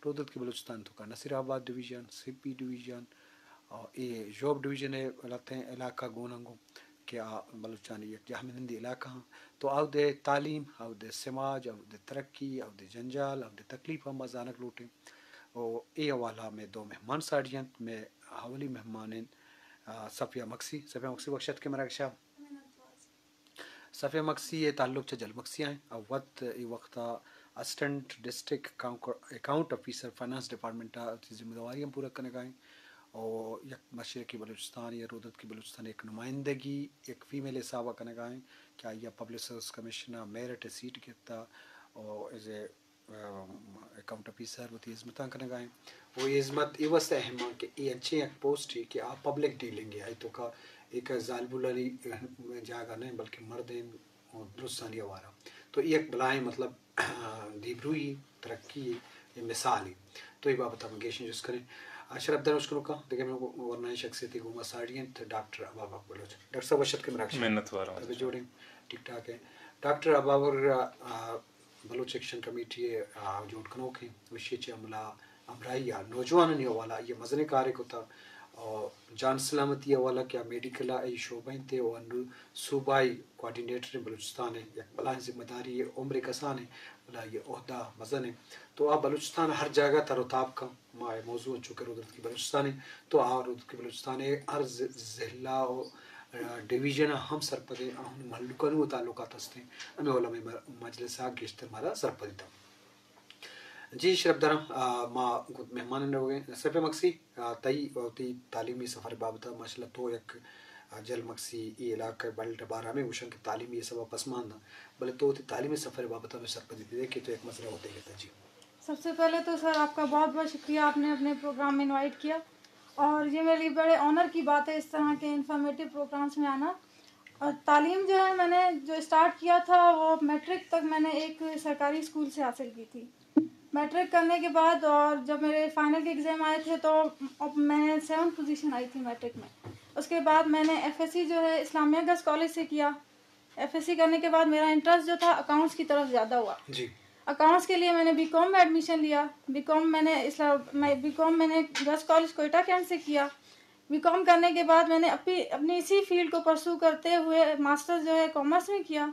رودرتکی بلوچستان توکا نصیر آباد ڈویژن، سپی ڈویژن، آ، اے ژوب ڈویژن ءِ لہتیں علاقہ گون انت گوں کہ آ بلوچانی یک جہمنندی علاقہ ہاں۔ تو آودے تعلیم، آودے سماج، آودے ترقی، آودے جنجال، آودے تکلیف ہم ما زانگ لوٹیں۔ او اے حوالہ مئے دو مہمان ساڑی انت۔ مئے اولی مہمان انت، آ، صفیہ مکسی۔ صفیہ مکسی، وش اتکے مراگشا۔ صفیہ مکسی ءِ تعلق چہ جل مکسی ءَ انت۔ آ وت اے وقت ءَ assistant district account, account officer finance department ءَ وتی ذمہ داری ہم پورا کنگ ءَ انت۔ او یک مشرقی بلوچستان یا رودرتکی بلوچستان ءِ یک نمائندگی یک فیمیل ءِ حساب ءَ کنگ ءَ انت کہ آئی ءَ پبلک سروس کمیشن ءَ میرٹ ءِ سیٹ گپتہ۔ او ایز اے اکاؤنٹ آفیسر وتی ہزمتاں کنگ ءَ انت۔ و اے ہزمت اے واستہ اہم انت کہ اے انچیں یک پوسٹے کہ آ پبلک ڈیلنگ ءَ، آئی توکا ایک زالبولانی جاگہ نہ بلکہ مردین و درستانی ہوارا۔ تو اے یک بلاہیں مطلب دیبروئی ترقی ءِ مثالے۔ تو اے بابت ءَ من گیشیں جست کنیں۔ آ، شرپ دار اشکنوکاں، دگہ من ورنائیں شخصیتے گوں ما ساڑی انت، ڈاکٹر ابابک بلوچ۔ ڈاکٹر صاحب، وش اتکے مراگش۔ منت وارم۔ تب جوڑیں، ٹھیک ٹھاک ہے۔ ڈاکٹر ابابک، آ، بلوچ ایکشن کمیٹی ءِ، آ، جوڑ کنوکیں، وشی چہ عملہ ہمراہی ءَ نوجوانانی حوالہ ءَ آئی ءَ مزنیں کارے کتہ۔ آ، جان سلامتی ءِ حوالہ کہ آ میڈیکل ءِ شعبہ انت و انو صوبائی کوآرڈینیٹر بلوچستان ءِ، یک بلاہیں ذمہ داری ءِ، عمر کسان ءِ، بلے آئی ءِ عہدہ مزن انت۔ تو آ بلوچستان ءِ ہر جاگہ تر و تاب کن۔ ما اے موضوع انچو کہ رودرتکی بلوچستان ءِ، تو آ رودرتکی بلوچستان ءِ ہر ض-، ضلع و، آ، ڈویژن ءَ ہم سرپد انت، آہانی مہلوکانی و تعلقات ہست انت۔ ہمے حوالہ ءَ مئے م-، مجلس ءَ گیشتر مارا سرپدی دنت۔ جی شرپ داراں، آ، ما گوں مہمان ءَ روگ ءَ ایں۔ صفیہ مکسی، آ، تئی، آ، تئی تعلیمی سفر ءِ بابت ءَ ماشاءاللہ تو یک، آ، جل مکسی اے علاقہ ءِ بلٹ ءَ بار ہمے گوشاں کہ تعلیمی حساب ءَ پسماندہ، بلے تو وتی تعلیمی سفر ءِ بابت ءَ ہمے سرپدی دے کہ تو یک مزرا وھدے گپتہ جی۔ سب سے پہلے تو سر آپ کا بہت بہت شکریہ، آپ نے اپنے پروگرام میں انوائٹ کیا اور یہ میرے لیے بڑے آنر کی بات ہے اس طرح کے انفارمیٹیو پروگرامز میں آنا۔ اور تعلیم جو ہے میں نے جو اسٹارٹ کیا تھا وہ میٹرک تک میں نے ایک سرکاری اسکول سے حاصل کی تھی۔ میٹرک کرنے کے بعد اور جب میرے فائنل کے ایگزام آئے تھے تو اب میں سیونتھ پوزیشن آئی تھی میٹرک میں۔ اس کے بعد میں نے ایف ایس سی جو ہے اسلامیہ گرلس کالج سے کیا۔ ایف ایس سی کرنے کے بعد میرا انٹرسٹ جو تھا اکاؤنٹس کی طرف زیادہ ہوا۔ جی۔ اکاؤنٹس کے لیے میں نے بی کام میں ایڈمیشن لیا۔ بی کام میں نے اسلام، میں بی کام میں نے گرلس کالج کوئٹہ کینٹ سے کیا۔ بی کام کرنے کے بعد میں نے اپنی، اپنی اسی فیلڈ کو پرسو کرتے ہوئے ماسٹرز جو ہے کامرس میں کیا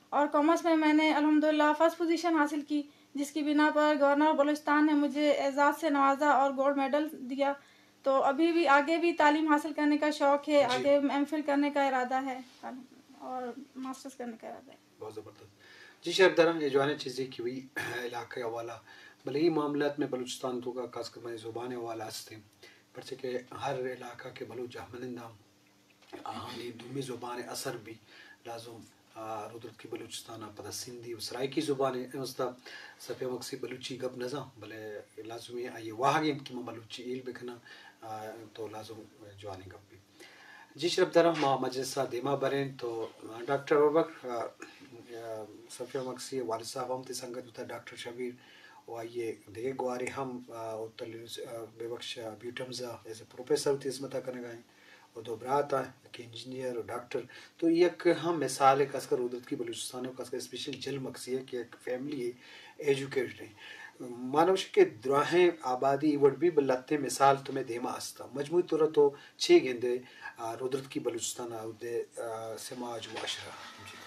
اور کامرس میں میں نے الحمدللہ فرسٹ پوزیشن حاصل کی، جس کی بنا پر گورنر آف بلوچستان نے مجھے اعزاز سے نوازا اور گولڈ میڈل دیا۔ تو ابھی بھی، آگے بھی تعلیم حاصل کرنے کا شوق ہے، جی۔ آگے ایم فل کرنے کا ارادہ ہے اور ماسٹرز کرنے کا ارادہ ہے۔ بہت زبردست۔ جی شرپ داراں، اے جوانیں چیزے کہ وئی علاقہ ءِ حوالہ، بلے اے معاملات مئے بلوچستان ءِ توکا خاص کر مئے زبان ءِ حوالہ ہست انت، پرچہ کہ ہر علاقہ کہ بلوچ جہمنند انت، آہانی دومی زبان ءِ اثر بی لازم، آ، رودرتکی بلوچستان ءَ پدا سندھی و سرائیکی زبان ءِ، اے واستا صفیہ مکسی بلوچی گپ نزان، بلے لازمی آئی ءِ واہگ انت کہ من بلوچی ہیل بکناں، آ، تو لازم جوانیں گپے۔ جی شرپ داراں، ما مجلس ءَ دیما بریں تو ڈاکٹر ابابک، آ، آ، صفیہ مکسی ءِ والد صاحب ہم تئی سنگت بوتہ، ڈاکٹر شبیر، و آئی ءِ دگہ گوارے ہم، آ، ہوٹل، آ، ببخش، آ، بیوٹمز ءَ ایز اے پروفیسر وتی ہزمت ءَ کنگ ءَ انت و دو برات آں، یک انجینئر و ڈاکٹر۔ تو یک ہم مثال ءِ خاص کر رودرتکی بلوچستان ءِ خاص کر اسپیشل جل مکسی ءِ کہ یک فیملی ایجوکیٹڈ انت۔ مانا گوشے کہ دراہیں آبادی اے وڑ بی، بلے لہتیں مثال تو مئے دیما ہست انت۔ مجموعی طور ءَ تو چے گندے، آ، رودرتکی بلوچستان ءَ اودے، آ، سماج معاشرہ؟ جی۔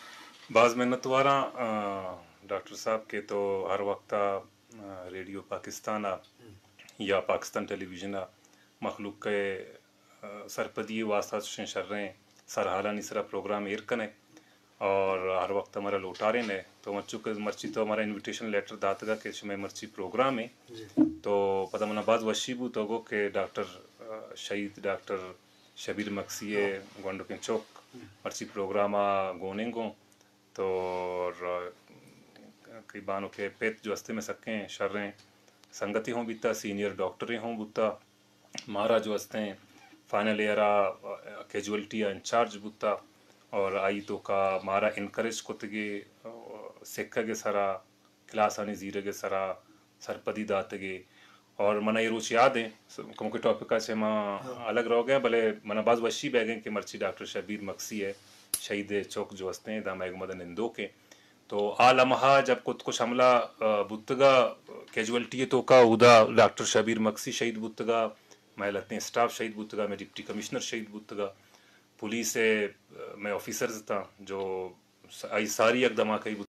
باز منتواراں، آ، ڈاکٹر صاحب کہ تو ہر وقت ءَ، آ، ریڈیو پاکستان ءَ ہم۔ یا پاکستان ٹیلی ویژن ءَ مخلوق ءِ، آ، سرپدی ءِ واستہ چشیں شریں سرحالانی سرا پروگرام ایر کن ئے اور ہر وقت ءَ مارا لوٹارین ئے۔ تو مرچو کہ مرچی تو مارا انویٹیشن لیٹر داتگ ءَ کہ شمئے مرچی پروگرامے۔ جی۔ تو پدا منا باز وشی بوت تو گو کہ ڈاکٹر، آ، شہید ڈاکٹر شبیر مکسی ءِ ہاں۔ گونڈکیں چک ہم۔ مرچی پروگرام ءَ گوننگ اوں۔ تو ر-، کہ بانک ءِ پت جو ہستیں مئے سکیں شریں سنگتے ہوں بیتا، سینئر ڈاکٹرے ہوں بوتا، مارا جو ہستیں فائنل ایئر ءَ کیجوئلٹی ءَ انچارج بوتا اور آئی توکا مارا انکریج کتگے، سکگ ءِ سرا، کلاسانی زیرگ ءِ سرا سرپدی داتگے۔ اور منا اے روچ یاد ایں، س-، کمکے ٹاپک ءَ چہ ما ہاں۔ الگ روگ ءَ، بلے منا باز وشی بیگ ایں کہ مرچی ڈاکٹر شبیر مکسی ءِ شہید ءِ چک جو ہستیں، ادا مئے گوما نندوک ایں۔ تو آ لمحہ جب کت کش حملہ بوتگا کیجوئلٹی توکا، اودا ڈاکٹر شبیر مگسی شہید بوتگا، مئے لہتیں اسٹاف شہید بوتگا، مئے ڈپٹی کمشنر شہید بوتگا، پولیس مئے آفیسرز تاں جو آئی ساری یک دھماکہ